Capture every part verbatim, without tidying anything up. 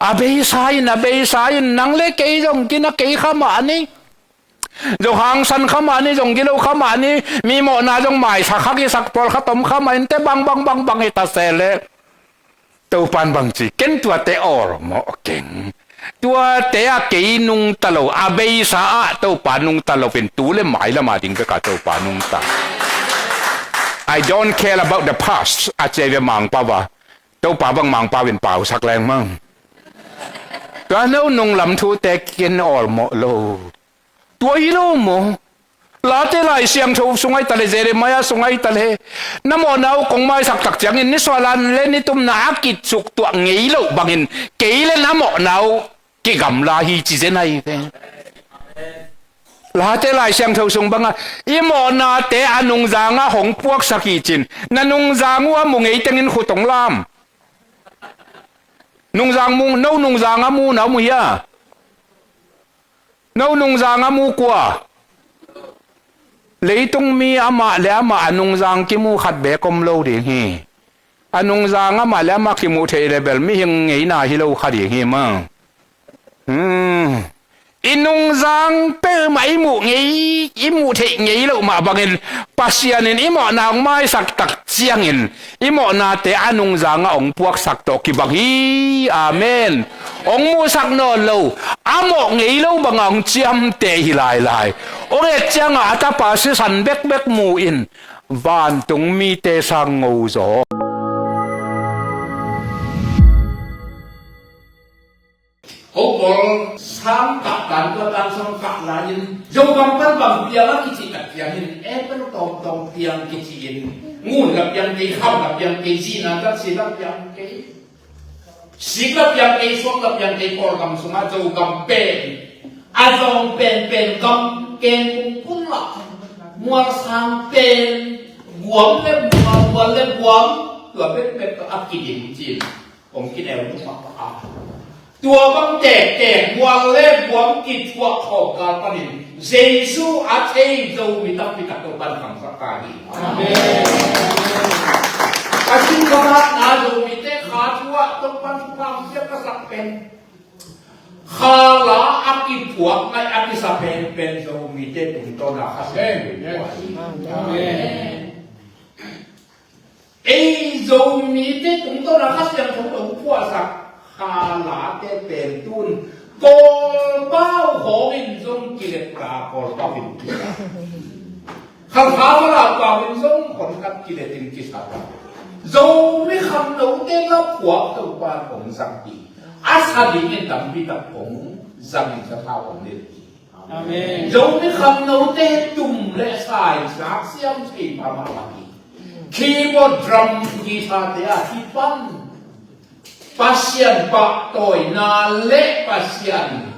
A beisa in, a beisa in, nang le kei zong kina kei kha mah ni. Zong hangsan kha mah ni, zong gilo kha mah ni, mi mawhna zong maisak kha kisak pawlkhat om kha mah in teh bang bang bang bang hi ta se leh. Topan bang ci, ken tuate awlmawh keng. Tuate ah kei nungta lo, a beisa ah Topa nungta lo in tu le mailam a ding bek a Topa nungta. I don't care about the past, a ci a ve Mangpau a. Topa bang Mangpau in pausak leng mang. Tua no nunglam thute ken awlmawh lo. Tua hi lo maw? Late Lai Siangtho sung ai ta le, Jeremiah sung ai ta le, na mawhna uh kong maisak tak ciangin nisuahna le nitumna a kicuk tuah ngei loh bangin kei le na mawhna uh kigamla hi ci zen ai ve. Late Lai Siangtho sung banga i mawhnate a nungzang ah hong puaksak hi cin, na nungzang uh a mu ngei tengin khut hong lam. Nungzang mu, no nungzang a mu na mu hia? No nungzang a mu kua? Leitung mi amah le amah a nungzang kimu khat beek om lo ding hi. A nungzang amah le amah kimuh theih le bel mihing ngeina hi lo kha ding hi maw. Hmm. I nungzang peuhmah i muh ngei, i muh theih ngei loh mah bangin Pasian in i mawhna hong maisak tak ciangin i mawhnate a nungzang ah hong puaksak tawh kibang hi. Amen. Hong muhsak nawn lo, a mawh ngei lo bangah hong ciamteh hi lailai. Hong et ciangah a tapa sisan bekbek mu in vantung mite sang ngo zaw. Ko Paul sang kah tan tua tan song kah lai-in Zogam pan bang piang a kici tak piang in, apple tawmtawm piang kici in, ngun la piang kei, kham la piang kei, zina tak si la piang kei, sik la piang kei, suak la piang kei, Kawlgam sungah Zogam pen a zawng penpen gam ken kung pun la mual sang pen guam le mual, mual le guam, tua bekbek a kidim cin. Hong kineu mahmah a, tua bang tektek mual le guam kithuah khawm kal panin Jesu a thei Zomi tampi tak Topan khangsak ta hi. Amen. Ka sin ka mat na Zomite kha thu ah Topan khangsak ka sak pen kha la a kiphuak ngai a kisa penpen Zomite tungtawn a kha sak. Amen. Amen. Ei Zomite tungtawn a Kha Siangtho hong phuahsak kha late pen tun Kawlpau hawngin zong kilet ta, Kawlpau in kisa. Khalkha Falam pau in zong hon khat kilet in kisa ta. Zomi khangnote la phuak Topan hong zang hi. A sa dingin tampi tak hong zang in sathau hong lel hi. Amen. Zomi khangnote tum le sai sak siam thei pha mahmah hi. Keyboard, drum, guitar te a kipan Pasian pahtawina le Pasian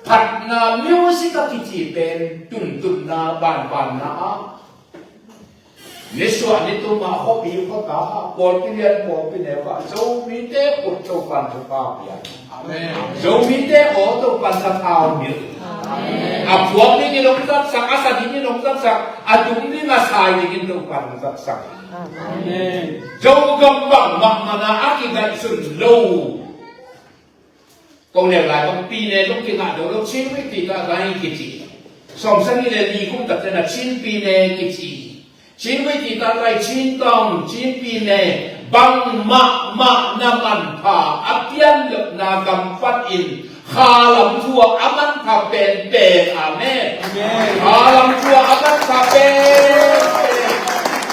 phatna music a kici pen tuntunna banbanna ah nisuah nitum ah khuapi khuata ah pawlpi lian pawlpi neu ah Zomite khut Topan thupha pia. Amen. Zomite aw Topan sathau mil. Amen. A phuak dingin hong zatsak, a sa dingin hong zatsak, a tum ding a sai dingin Topan hong zatsak. Amen. Zogam bang mahmah na a kigaihsun lo. Ko neu lai bang Pyine zong kingah do lo, Chin Wei Tita lai kici. Sawmsagih le li kum tak ciang a Chin Pyine kici. Chin Wei Tita lai, Chin Town, Chin Pyine, bang mahmah na manpha a pian lohna gam pan in khalam thu ah a manpha penpen. Amen. Amen. Khalam thu ah a manpha penpen.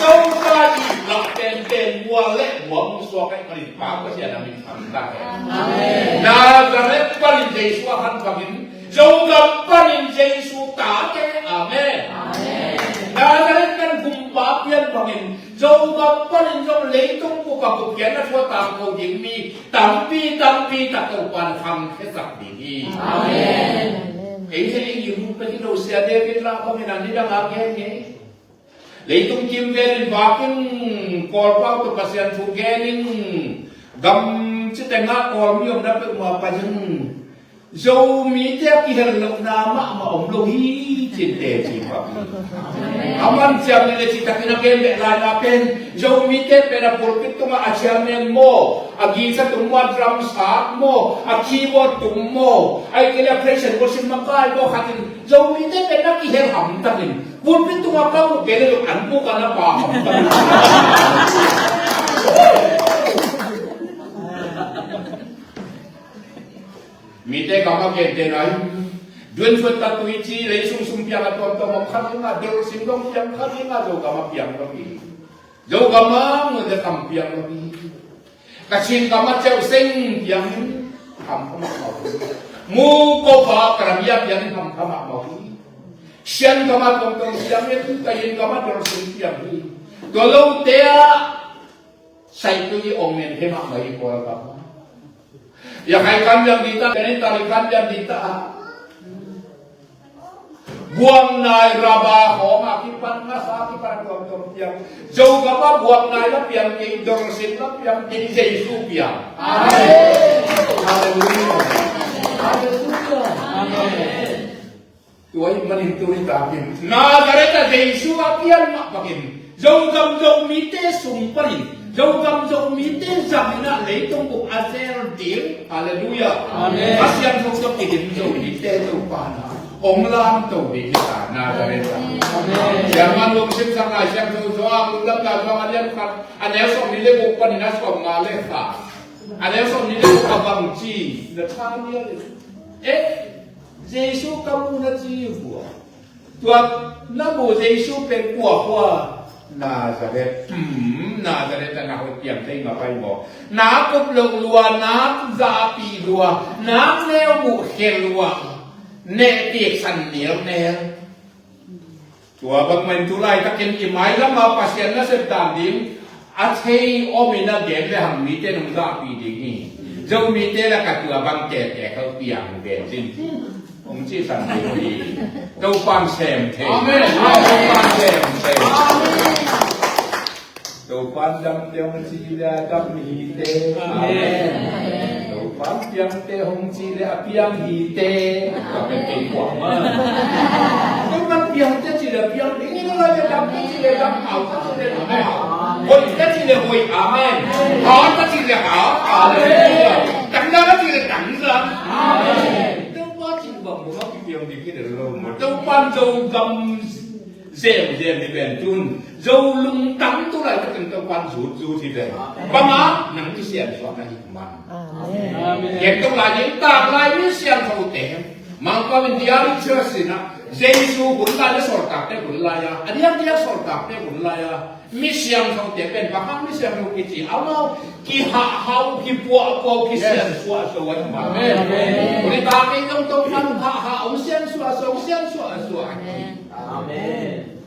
Topa i lak penpen mual le mual suak ai panin Pa Pasian a min Amen. Nazareth panin Jesu a khan bangin, Zogam panin Jesu tate. Amen. Amen. Nazareth pan gumpa pian bangin, Zogam panin zong leitung bup a gupkhiatna thu a tangko ding mi tampi tampi tak Topan khangkhiasak ding hi. Amen. Ei he ei hum pek hi lo, Sia David lah bangin a nidang a gen ngei. Leitung kimvel in vak in, Kawlpau tawh Pasian thu gen in, gam ci tengah Kawlmi omna peuhmah pai in, Zomite a kihel lohna mahmah om lo hi, cin teci pah. A man ciam ni le citakin a gen beh laina pen Zomite pen a pulpit tungah a chairman maw, a gisa tum maw, a drum sat maw, a keyboard tum maw, a ikele a praise and worship makai maw khatin Zomite pen a kihel hamtakin pulpit tungah ka uh kei le lo an buk an a pa hamtakin. Mite gam a gente nai. Duan suat ta tui ci lei sung sung piang a tuamtuam om kha ding a, dol sing dong piang kha ding a, Zogam a piang lo hi. Zogam a mun le kam piang lo hi. Kachin gam a ceu seng piang hi. Kam kam a mau hi. Mu ko pa karamia piang hi kam kam a mau hi. Sian gam a tuamtuam piang hi. Kayin gam a dol sing piang hi. Tua lo te a Saitui ong nen he mahmah hi Kawlgam. Yakhai kan biang dita, Benin tali kan biang dita. Buang nai raba khawng a kipan ngasa kipan tuamtuam piang. Zogam a buang nai la piang kei, dorsin la piang kei, Jesu piang. Amen. Hallelujah. Hallelujah. Amen. Tua ahih manin tuni takin Nazareth a Jesu a pian mah bangin Zogam Zomite sung panin, Zogam Zomite zamin ah leitung bup a zel ding. Halleluiah. Amen. A Siangtho tawh kidim Zomite Topa na hong lamto ding hi ta Nazareth a. Amen. Siangtho lungsim sang Lai Siangtho Johan lungdamna Johan a lian khat a neu sawmnih le guk panin a sawmnga le khat. A neu sawmnih le guk a bang ci, Nathanael in, eh, Jesu ka mu na ci uh a. Tua na mu Jesu pen kua kua? Nazareth. Hmm, Nazareth a na hoih piang thei ngap ai maw? Na kup lo lua, na zahpih lua, na neu muh khia lua, neh piaksan nelnel. Tua bangmah in tu laitakin i mailam a Pasian nasep dan ding a thei om in a gen le hang mite nong zahpih ding hi. Zomite lakah tua bang tete khauh piang den cin. Hong ci san ding hi. Topan sem thei. Amen. Topan sem thei. Amen. Topan damte hong ci le a dam hi te. Amen. Topan piangte hong ci le a piang hi te. Ka pen kei kuang ma. Topan piangte ci le a piang hi te. Damte ci le a dam, hauhte ci le a hau. Hoihte ci le a hoih. Amen. Hauhte ci le a hau. Amen. Tangzang ci le a tangzang. Amen. Topan ci le a bang bang a kipiang ding hi te lo ma. Topan Zogam Zem, zem hi pen tun Zo lungtang tu laitakin Topan zut, zut hi pen. Bang a nang kisiansuah na hih man. Amen. Gen to lai ding, tanglai mi siangthote, Mangkam in diari church in a, Jesu hun lai le sawltakte hun lai a, a diakdiak sawltakte hun lai a, mi siangthote pen bang hang mi siangtho kici, amau kihahhau, kipuahpuah, kisiansuah so a hih man. Amen. Amen. Uli ta kei zong Topan hahhau, siansuah so, siansuah so a hih. Amen.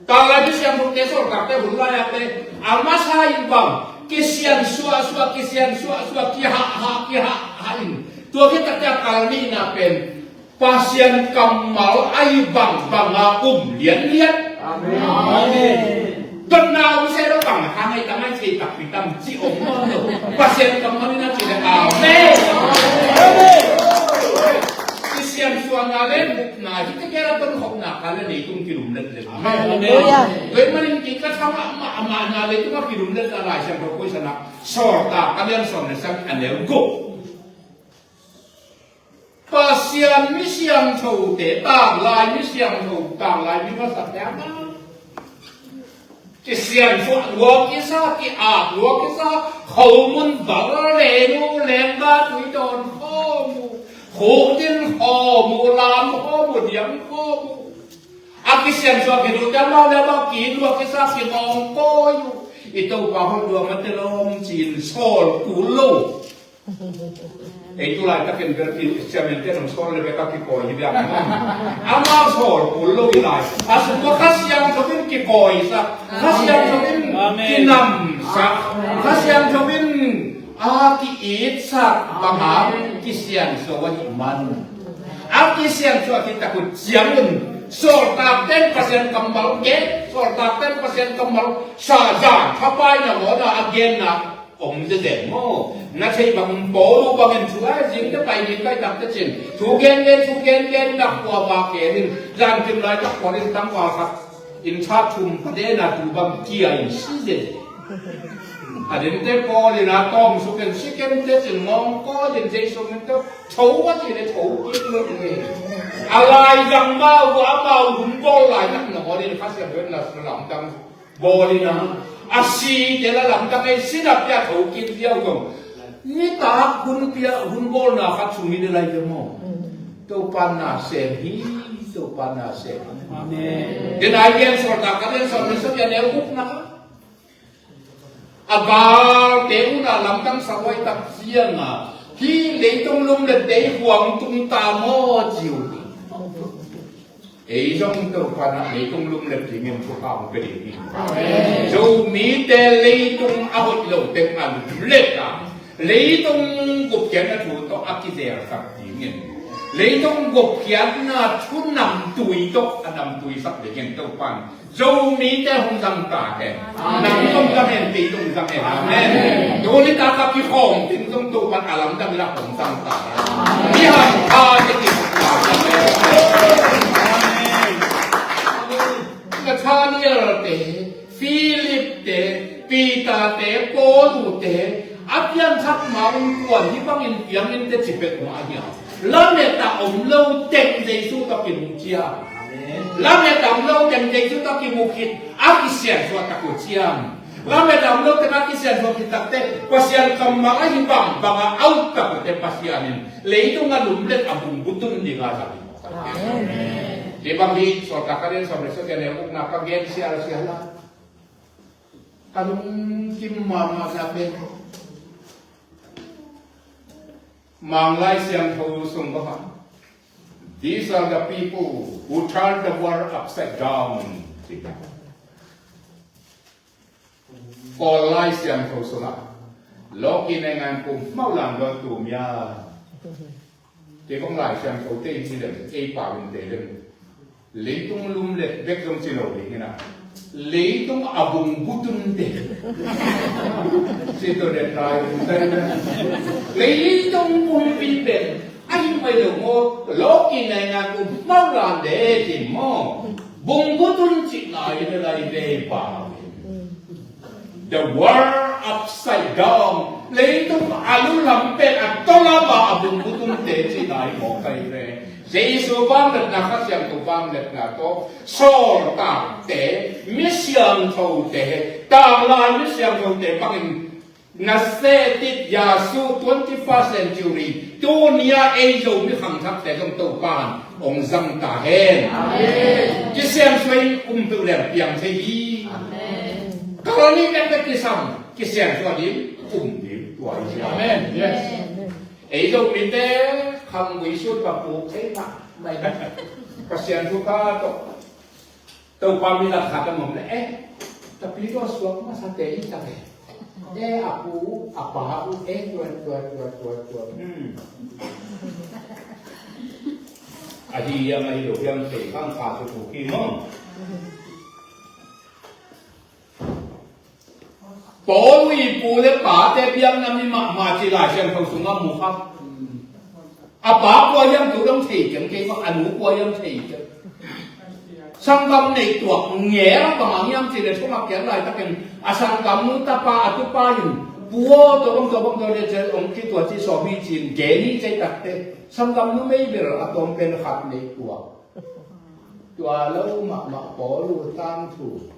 Tanglai mi siangthote sawltakte hun lai-akte a masa in bang kisian suahsuah, kisian suahsuah, kihahhah, kihahhah in. Tua khit takte a kal nihna pen Pasian kammal ahi bangbang a um lianlian. Amen. Dotna om se lo bang a hang ai tang ai thei takpi tam ci om lo. Pasian kammal in a ci le amen. Kisian suahna le mukna hi te kei la ton khopna ka le leitung kilum let let. Amen. Hallelujah. Tua ahih manin kei ka thang a mah a mahna leitung a kilum let a Lai Siangtho koihsan a Sawltak a lian sawm le sagih a neu guk. Pasian mi siangthote, tanglai mi siangtho, tanglai mi masate a mah kisiansuah lua kisa, ki-ap lua kisa, khomun val lenu lengga tui dawn khawm uh, khukdin khawm uh, lam khawm uh, diam khawm uh. A kisiansuah kidute amau le amau ki-it lua kisa, kingawng kawi uh. I Topa hon lua mate lawm ci-in sawl kul lo. Ei tu laitakin bel Christian-te nong sawl le bek a kikawi hi bek a. Amau sawl kul lo hi lai. A sung ua Kha Siangtho in kikawisak, Kha Siangtho in kinamsak, Kha Siangtho in a ki-itsak bang hang kisiansuah ahih man. A kisiansuah khit tak uh ciangun sawltakte in Pasian kammal gen, sawltakte in Pasian kammal sa zan thapaina mawhna a genna om zenzen maw. Na thei bang Paul uh bangin thu a zing te pai ding kai tak te cin, thu gen gen, thu gen gen, nak kua ba gen in, zan kim lai tak kua in tangval khat in tha thum pa de na tu bang kia in si zenzen. A den te Paul in a tawm suk in si ken te cin ngawng kawl in Jesu min te tho a ci le tho kik lut nge. A lai zang ma uh a ma uh hun bawl lai tak na bawl in Kha Siangtho in na lamdang bawl in a, a si te la lamdang ei si na pia tho kik ziau zong. Nitak hun pia hun bawlna khat sung hi de lai te maw. Topa na sem hi, Topa na sem. Amen. Den ai gen sawltak a den sawltak sawltak a neu ukna. A galte un a lamdang sa huai tak ciang a, hih leitung lum le tei huang tung ta maw ci uh hi. Ei zong Topa na leitung lum le tei ngin thupha hong pia ding hi. Amen. Zomite leitung a hoih lo teng a lum le ta. Leitung gupkhiatna thu tawh a kizelsak dingin, leitung gupkhiatna thu namtui tawh a namtuisak dingin Topan Zomite hong zang ta hen. Nang zong zang hen, kei zong zang hen. Amen. Tuni taka kikhawm ding zong Topan a lamdang la hong zang ta hen. Ki hantha te ki Nathaniel te, Philip te, Peter te, Paul te, a pianthak ma un kuan hi bangin piangin te ci pek ma a hiam. Lamet a om lo teng Jesu tawh ki mu ciam. Lamet a om lo teng Jesu tawh ki mu khit a kisiansuah tak uh ciam. Lamet a om lo teng a kisiansuah khit tak te Pasian kammal a hi bang bang a auk tak uh te Pasian in leitung a lum le a bung butun ding a zang. Amen. Hi bang hi sawltak a den sawm le sawm le ukna ka gen sial sial a. Ka lungkim mahmah na pen Manglai Siangtho sung bang a, "These are the people who turn the world upside down." Paul Lai Siangtho sungah lawki naingan kum mau lam dawn tu mia. Kei kong Lai Siangtho te in ci lem, ei pau in te lem. Leitung lum le bek zong ci lo ding hi na. Leitung a bung butun te. Ci to den lai bung te na. Leitung bung pi pen. Ai mai lo mo, lawki naingan kum mau lam de ci mo. Bung butun ci nai le lai de pau in. The world upside down. Leitung a lu lam pen a tawlam a a bung butun te ci nai mawk kai ve. Jesu vangliatna, Kha Siangtho vangliatna tawh sawltakte, mi siangthote, tanglai mi siangthote bangin na se tit yasu twenty-first century. Tuni a ei Zomi khangthakte zong Topan hong zang ta hen. Amen. Kisiansuah in um peuh leng piang thei hi. Amen. Kal ni pekpek kisam, kisiansuah ding, um ding, tua hi. Amen. Yes. Ei Zomite khanggui sut va puk thei mah. Pasian thu kha tawh. Topa mi lakhat a mawm le, eh, tapi tua suak masa te hi tak e. Eh, a pu, a pa uh, eh, tua, tua, tua, tua, tua. Hmm. A hi hiam, a hi lo hiam, te khang kha tu tu ki mawm. Paul i pu le pate biakna mi mahmah ci Lai Siangtho sungah mu kha. A pa kua hiam tu dong thei keng kei bang, a nu kua hiam thei keng. Sanggam neih tuak ngel bang a ngiam ci le thongah kiat laitakin a sanggamnu tapa a tupa in pu aw tua bang tua bang tua le cel ong ki tua ci sawm hi cin gen hi cei takte. Sanggamnu mei bil a tawm pen khat neih tuak. Tua lo mahmah Paul uh tangthu.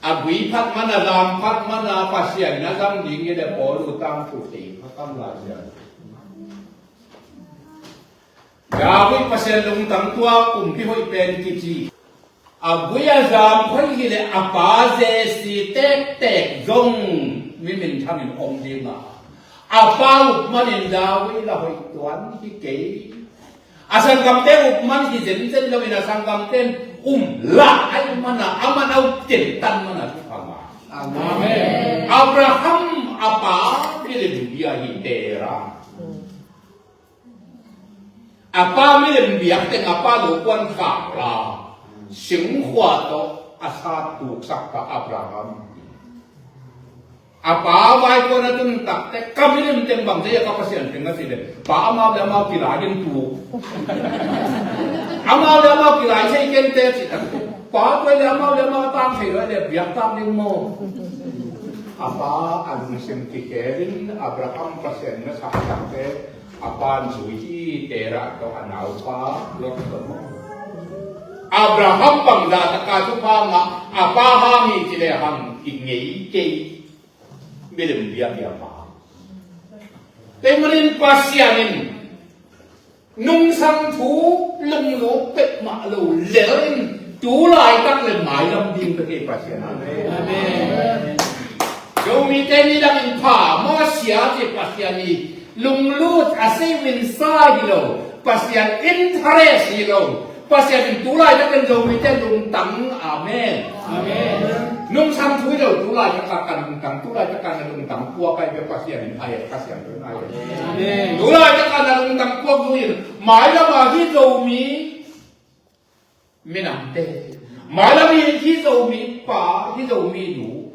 A gui phat man a zam phat man a Pasian na zang ding i le Paul uh tangthu thei pha kam la sia. David Pasian lungtang tua kumpi hoih pen kici. A gui a zam hoih hi le a pa Jesse tektek zong mi minthangin om ding a. A pa uk manin David la hoih tuan hi kei. A sanggamte uk man hi zenzen loin a sanggamte in um lah ai man a, a man a uk tentan man a thupha ngah. Amen. Abraham a pa milim bia hi Terah. A pa milim biak teng a pa lo kuan khak la singkhua tawh a sa tuksak pa Abraham. A pa vai kua na tun takte ka milim teng bang thei a ka Pasian teng a si le, pa amau le amau kilai in tu. Amau le amau kilai thei kente ci tak. Pa tua le amau le amau tang thei lo le biak tang ding maw. A pa a lungsim kikhelin Abraham Pasian na sak takte a pan zui hi. Terah tawh a naupa Lot tawh maw. Abraham bangzah taka thupha ngah a pa hang hi ci le hang i ngei kei. Milim biak hi a pa. Tua manin Pasian in nungsang thu lunglut peuhmah lo lel in tu laitak le mailam ding ka kei Pasian. Amen. Zomite ni dangin pha maw sia ci Pasian i lunglut a seimin sa hi lo. Pasian interest hi lo. Pasian in tu laitak in Zomite lungtang. Amen. Amen. Nungsang thu hi lo tu laitak a ka lungtang, tu laitak a na lungtang puak ai bia Pasian in ai ka siang tu ai. Amen. Tu laitak a na lungtang puak tu in mailam a hi Zomi minamte. Mailam a hi Zomi pa, hi Zomi nu.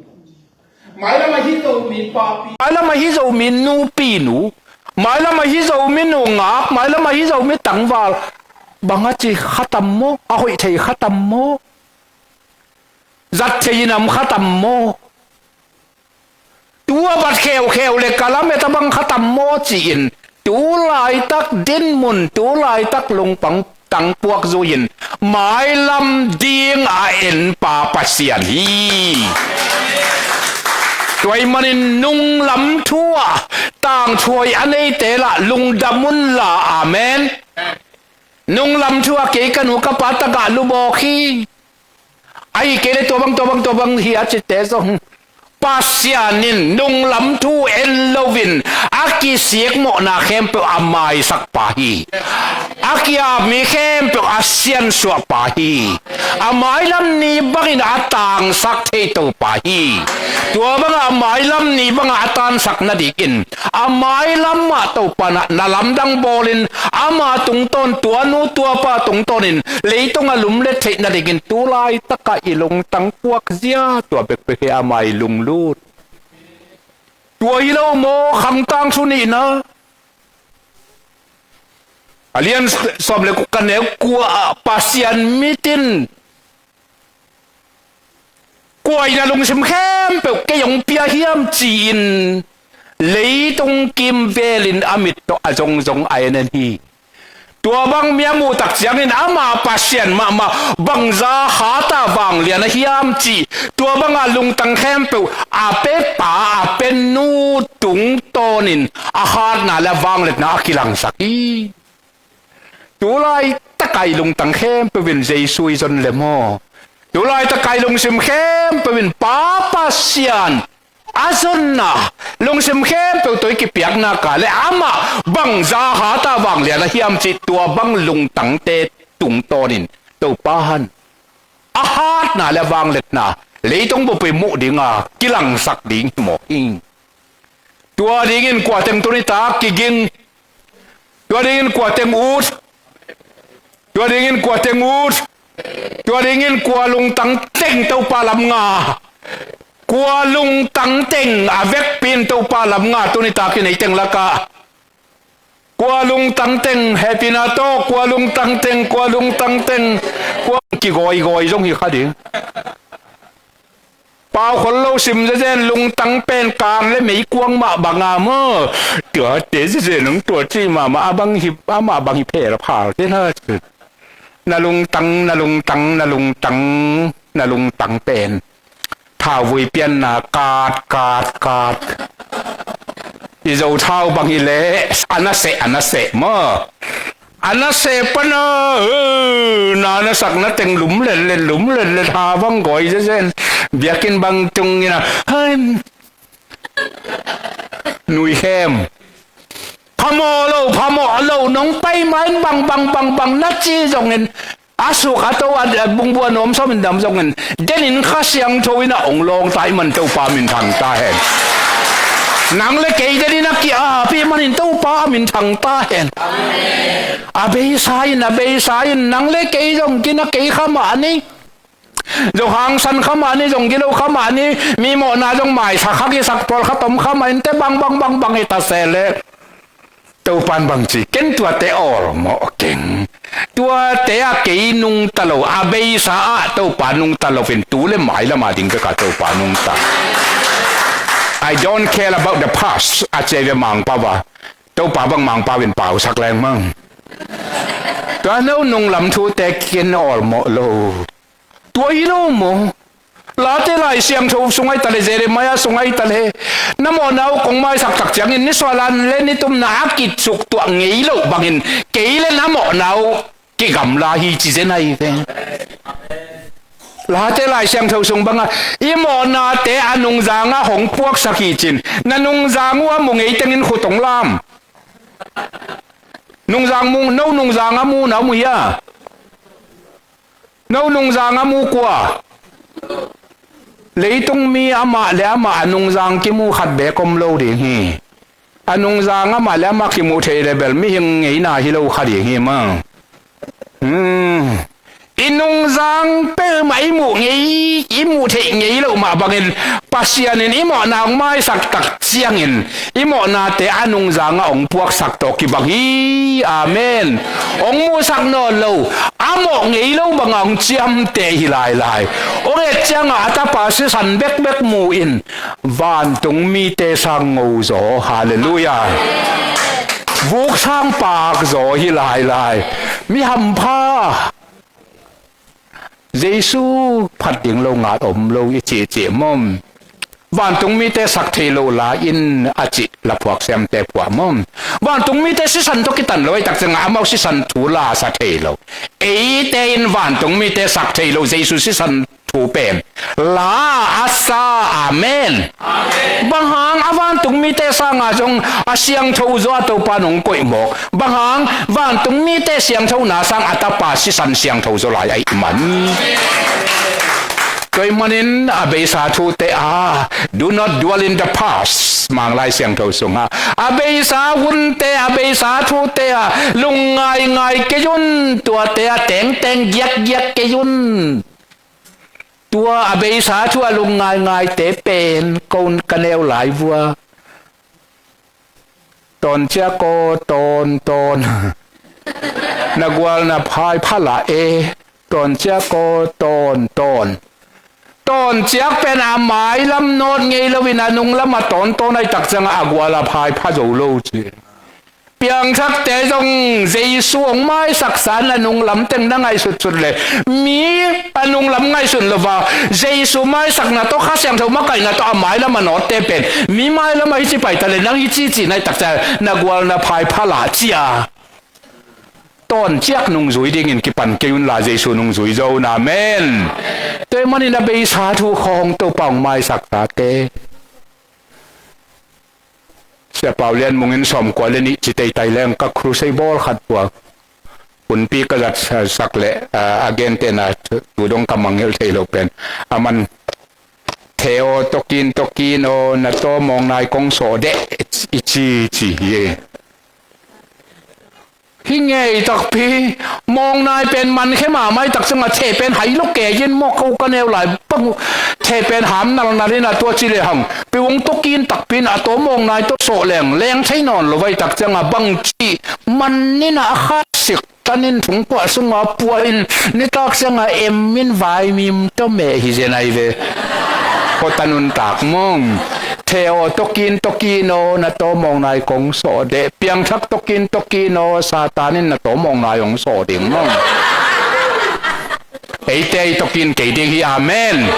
Mailam a hi Zomi papi. Mailam a hi Zomi nupi nu. Mailam a hi Zomi nungak. Mailam a hi Zomi tangval. Bang a ci khatam maw? A hoih thei khatam maw? Zat thei in am khatam maw? Tu a bat kheukheu le ka lamet a bang khatam maw ci-in tu laitak dinmun, tu laitak lungpang tangpuak zui in mailam ding a en pa Pasian hi. Tua ahih manin nunglam thu a tangthuai a neite lah lungdam unla. Amen. Nunglam thu a kei ka nu ka pa tagah lubawk hi. Ahi kei le tua bang, tua bang, tua bang hi a cite zong Pasian in nunglam thu en loin a kisikmawhna khempeuh a maisak pa hi. A kiapmi khempeuh a siansuah pa hi. A mailam ni bangin a tangsak thei Topa hi. Tua bangah a mailam ni bangah a tansak nadingin a mailam ah Topa na, na lamdang bawlin ama tungtawn, tua nu tua pa tungtawnin leitung a lumlet theih nadingin tu laitakah i lungtang puak zia tua bekbek hi. Ama i lunglut. Tua hi lo maw khangtang thu nihna a lian sawm le kua ka neu kua ah Pasian mitin kua in a lungsim khempeuh kei hong pia hiam ci-in leitung kimvelin a mit tawh a zongzong a en en hi. Tua bang mi a muh tak ciangin ama Pasian mahmah bangza hata vanglian a hiam cih tua banga lungtang khempeuh a pepa a penu tungtawnin a hatna le a vangliatna a kilangsak hi. Tu laitaka i lungtang khempeuh in Jesu i zon le maw? Tu laitaka i lungsim khempeuh in Pa Pasian a zonna lungsim khempeuh tawh i kipiakna ka le amah bangza hata vanglian a hiam cih tua bang lungtangte tungtawnin Topa han a hatna le a vangliatna leitung bup i muh dinga kilangsak ding hi mawk hi. Tua dingin kua teng tuni tak kiging? Tua dingin kua teng ut? Tua dingin kua teng ut? Tua dingin kua lungtang teng Topa lam nga? Kua lungtang teng a vekpi in Topa lam nga tuni takin ei teng lakah? Kua lungtang teng hehpihna tawh, kua lungtang teng, kua lungtang teng, kua kigawigawi zong hi kha ding. Pau khol lo sim zezen lungtang pen kang le meikuang mah banga maw? Tuate zezen hong tua cih mahmah a bang hi, amah bang hi phel a phal te na. Na lungtang, na lungtang, na lungtang, na lungtang pen thauvui pianna kat, kat, kat. I zo thau bang hi leh a na seh, a na seh maw? A na seh pana, eh, na na sakna teng lum letlet, lum letlet ha bang gawi zezen. Biakinn bang tung ina, hai, nuikhem. Phamawh lo, phamawh lo, nong pai ma in bang, bang, bang, bang na ci zongin a suk a to a, a bungbua nuam sawmin dam zongin denin Kha Siangtho in a ong lawng ta i man Topa minthang ta hen. Nang le kei denin a ki-ap i manin Topa a minthang ta hen. A beisa in, a beisa in, nang le kei zong kin a kei kha mah a ni. Zong hangsan kha mah ni, zong gilo kha mah ni, mi mawhna zong maisak kha kisak pawlkhat om kha mah in teh bang bang bang bang i ta se leh. Topan bang ci, ken tuate awlmawh keng. Tuate ah kei nungta lo, a beisa ah Topa nungta lo in tu le mai lamah ding bek ah Topa nungta. I don't care about the past, a ci ve Mangpau a. Topa bang Mangpau in pausak leng mang. Tua no nunglam thute ken awlmawh lo. Tua hi lo maw? Late Lai Siangtho sung ahi ta le, Jeremiah sung ahi ta le, na mawhna uh kong maisak tak ciangin nisuahna le nitumna a kicuk tuah ngei loh bangin kei le na mawhna uh kigamla hi ci zen ahi ve. Late Lai Siangtho sung banga i mawhnate a nungzang ah hong puaksak hi cin, na nungzang uh a mu ngei tengin khut hong lam. Nungzang mu, no nungzang a mu na mu hia? No nungzang a mu kua? Leitung mi amah le amah a nungzang kimu khat bek om lo ding hi. A nungzang amah le amah kimuh theih le bel mihing ngeina hi lo kha ding hi mang. Hmm. I nungzang peuhmah i muh ngei, i muh theih ngei loh mah bangin Pasian in i mawhna hong maisak tak ciangin i mawhnate a nungzang ah hong puaksak tawh kibang hi. Amen. Hong muhsak nawn lo, a mawh ngei lo bangah hong ciamteh hi lailai. Hong et ciangah a tapa sisan bekbek mu in vantung mite sang ngo zaw. Halleluiah. Vuk sang pak zaw hi lailai. Mi hampha. Jesu phat ding lo ngat om lo i cihcih mawm. Vantung mite sak thei lo la in a cih laphuak siamte phuah mawm. Vantung mite sisan tawh kitan lo ahi tak ciangah amau sisan thu la sa thei lo. Eite in vantung mite sak thei lo Jesu sisan thu pen la a sa. Amen. Bang hang a vantung mite sangah zong a siangtho zaw a Topa nong koih mawk? Bang hang vantung mite siangthona sang a tapa sisan siangtho zaw lai ahih man. Tua ahih manin a beisa thute ah, do not dwell in the past. Manglai Siangtho sungah a beisa hunte, a beisa thute ah lungngaingai kei un, tuate ah tengteng giakgiak kei un. Tua a beisa thu a lungngaingaite pen ko ka neu lai vua. Tawn ciak aw, tawn, tawn. Na gual na phai pha lah e. Tawn ciak aw, tawn, tawn. Tawn ciak pen a mailam nawt ngei loin a nunglam a tawn tawn ahi tak ciangah a gual a phai pha zo lo ci. Piangthakte zong Jesu hong maisaksa in a nunglam teng na ngaihsutsut le mi a nunglam ngaihsun lo va, Jesu maisakna tawh Kha Siangtho makaihna tawh a mailam a nawtte pen mi mailam a hici pai ta le nang hici cihna ahi tak ciang na gual na phai pha lah cia. Tawn ciak nungzui dingin kipan kei unla Jesu nungzui zo un. Amen. Tua ahih manin a beisa thu khawng Topa hong maisaksate. Sia Pau Lian Mung in sawmkua le nih ci teitai leng ka crusade bawl khat pua. Hunpi ka zat sak le a gentehna tu dong ka mangngilh thei lo pen. A man the aw, tokin tokin aw, na taw mawngnai kong sawh deh i ci ci hi. Hi ngei takpi, mawngnai pen man khe mahmah ahi tak ciangah the pen hai lo kei in maw ko ka neu lai bang uh. The pen ham nalnal in a tua ci lehang peuh hong tokin takpi in a taw mawngnai tawh sawh leng leng thei nawn lo ahi tak ciangah bangci man in a kha sik tan in thungkuah sungah puah in nitak ciangah em in vaimim tawh meh hi zen ahi ve. Khuatan un tak mong. The aw, tokin tokin aw, na taw mawngnai kong sawh deh. Piangthak, tokin tokin aw, Satan in na taw mawngnai hong sawh ding mong. Eite i tokin kei ding hi. Amen.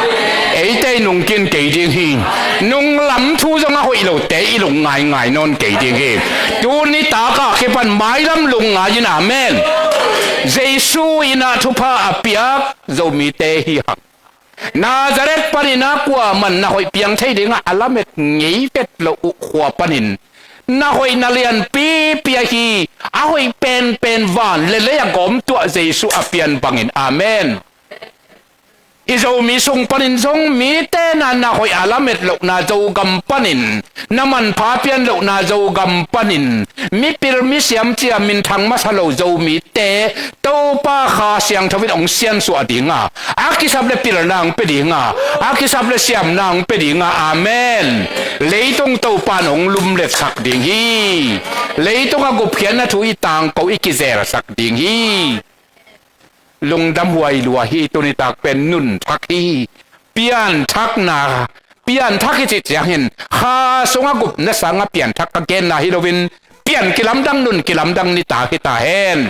Eite i nungkin kei ding hi. Nunglam thu zong a hoih lote i lungngaingai nawn kei ding hi. Tuni takah kipan mailam lungngai in. Amen. Jesu in a thupha a piak Zomite hi hang. Nazareth panin a kuaman na hoih piang thei dingah a lamet ngei vet loh uh khua panin na hoih na lianpipi ahi a hoih penpen van le lei a gawm tuah Jesu a pian bangin. Amen. I Zomi sung panin zong mite na na hoih a lamet lohna Zogam panin, na manpha pian lohna Zogam panin, mipil misiam cia minthang masa lo Zomite Topa Kha Siangtho in hong siansuah dinga, a kisap le pilna hong pia dinga, a kisap le siamna hong pia dinga. Amen. Leitung Topa in hong lumletsak ding hi. Leitung a gupkhiatna thu i tangko i kizelsak ding hi. Lungdam huai lua hi. Tuni tak pen nunthak hi. Pianthakna, pianthak hi cih ciangin kha sungah gupna sangah pianthak ka genna hi loin, pian kilamdang, nun kilamdang nitak hi ta hen.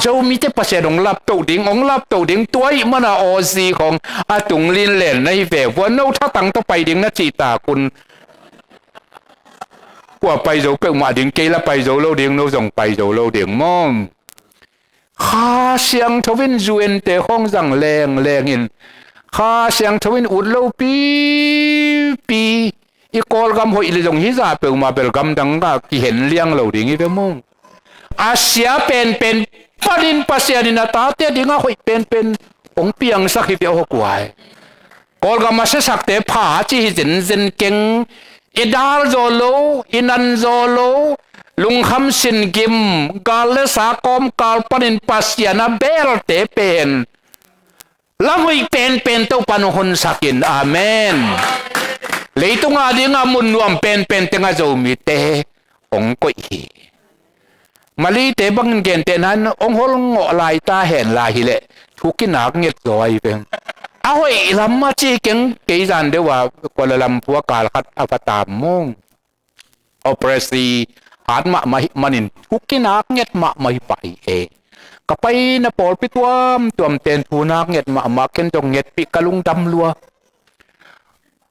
Zomite Pasian hong laptoh ding, hong laptoh ding, tua ih mana Aussie khong a tung linlelna hi ve vua, no thatang tawh pai ding na cih takun, kua pai zo peuhmah ding, kei la pai zo lo ding, no zong pai zo lo ding maw? Kha Siangtho in U N te khawng zang lengleng in, Kha Siangtho in ut lo pipi, i Kawlgam hoih le zong hi zah peuhmah bel gamdang ah kihen liang lo ding hi ve maw? A sia penpen panin Pasian in a tate dingah hoih penpen hong piangsak hi ve aw, kua hi. Kawlgam a siasakte pha a ci hi zenzen keng, i dal zaw lo, i nan zaw lo, lungkham sin gim, gal le sa kawmkal panin Pasian a belte pen lam hoih penpen Topa in hong honsak in. Amen. Leitung a dingah mun nuam penpen tengah Zomite hong koih hi. Malite bangin gentehna in hong holngawh lai ta hen la hileh thu kinak nget zaw ahi veng. A hoih lam a ci keng, kei zan deuh a Kuala Lumpur a kal khat a va tam maw? Operasi hat mahmah hi manin thu kinak nget mahmah hi pah hi e. Ka paina pawlpi tuamtuam ten thu nak nget mahmah, ken zong ngetpih ka lungdam lua.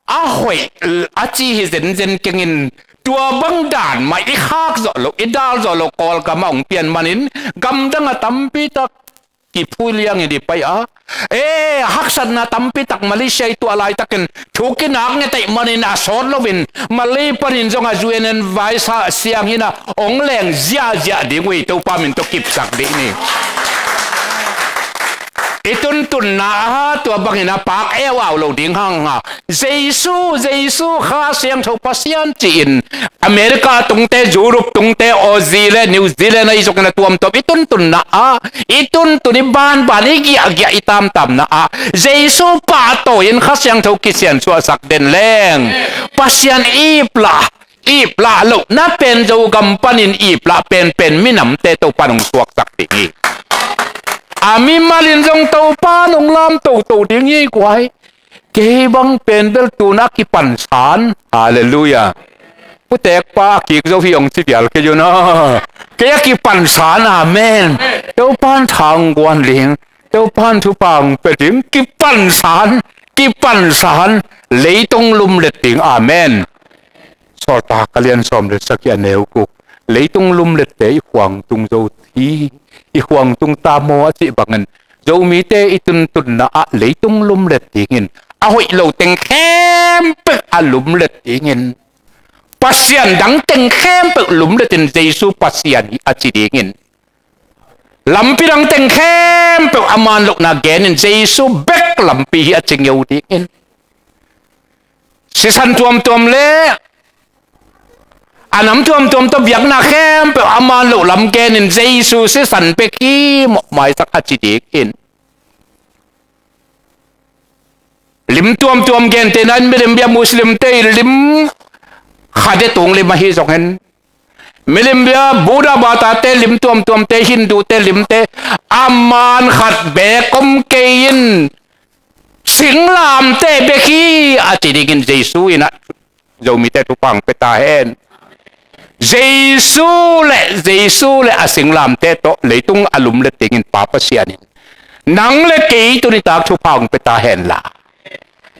A hoih a ci hi zenzen kengin, tua bang dan mah i khak zawh loh, i dal zawh loh Kawlgam ah hong pian manin, gamdang a tampi tak kiphui liangin i pai a, e, haksatna tampi tak Malaysia i tuah laitakin thu kinak nget ahih manin a sawt loin Malay panin zong a U N N vai sa siang hi na hong leng ziahziah ding uh hi. Topa min tawh kipsak dih ni. I tuntunna ah tua bangin a pak euau lo ding hang a, Jesu, Jesu, Kha Siangtho Pasian ci-in America tungte, Europe tungte, Aussie le New Zealand ahi zongin a tuamtuam i tuntunna ah, i tuntun, i banban, i giahgiah, i tamtamna ah Jesu pahtawi in Kha Siangtho kisiansuahsak den leng Pasian iplah, iplah lohna pen Zogam panin iplah penpen minamte Topa in hong suaksak ding hi. A mimalin zong Topa in hong lam toto ding hi guai. Kei bang pen bel tuna kipansan. Halleluiah. Putekpa a kik zo hi hong ci vial kei un a. Kei a kipansan. Amen. Topa in tha hong guan ding, Topa in thupha hong pia ding. Kipansan, kipansan. Leitung lumlet ding. Amen. Sawltak a lian sawm le sagih a neu guk. Leitung lumlette i khuang tung zo hi, i khuang tung ta maw a cih bangin, Zomite i tuntunna ah leitung lumlet dingin, a hoih lo teng khempeuh a lumlet dingin, pasian dang teng khempeuh lumletin Jesu Pasian hi a ci dingin, lampi dang teng khempeuh a man lohna genin Jesu bek lampi hi a ci ngeu dingin, sisan tuamtuam le a nam tuamtuam tawh biakna khempeuh a man loh lam genin Jesu sisan bek hi mawh maisak a ci dingin, lim tuamtuam gentehna in milim bia Muslimte i lim khat e, tung lim ahi zongin, milim bia Buddha batate lim tuamtuamte, Hindute limte a man khat bek om kei in, singlamteh bek hi a ci dingin Jesu in a, Zomite thupha hong pia ta hen. Jesu le, Jesu le a singlamteh tawh leitung a lumlet dingin Pa Pasian in nang le kei tuni tak thupha hong pia ta hen la,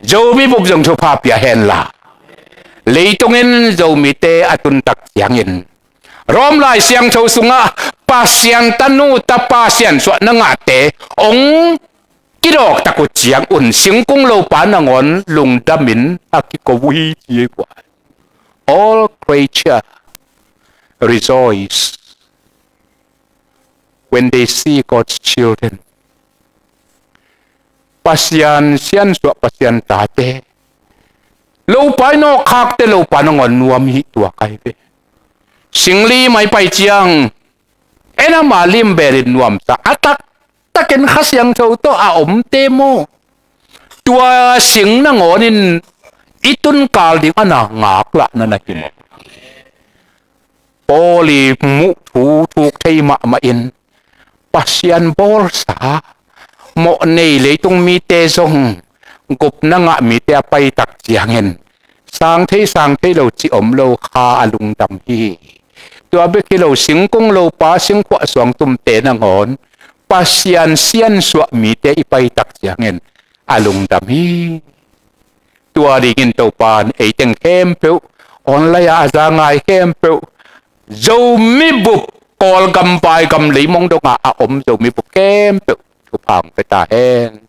Zomi bup zong thupha pia hen la, leitung in Zomite a tun tak ciangin Rom Lai Siangtho sungah Pasian tanu tapa siansuahna ngahte hong kidawk tak uh ciangun singkung lopa nangawn lungdamin a kiko uh hi ci hi kua. All creature rejoice when they see God's children. Pasian siansuah, Pasian tate. Lopa i nawhkhakte Lopa nangawn nuam hi tua kai ve. Singli mai pai ciang en ama lim belin nuamsa a taktakin Kha Siangtho tawh a omte maw? Tua sing nangawnin i tunkal ding a na ngaklahna na hi maw? Paul i muh thu thuk thei mahmah in Pasian bawlsa mawh nei leitung mite zong gupna ngah mite a paitak ciangin sang thei sang thei lo ci om lo kha a lungdam hi. Tua bek hi lo singkung lopa singkhuah suangtumte nangawn Pasian siansuah mite i paitak ciangin a lungdam hi. Tua dingin Topan eiteng khempeuh online ah a za ngai khempeuh Zomi bup Kawlgam Vaigam leimong dongah a om Zomi bup khempeuh thupha hong pia ta hen.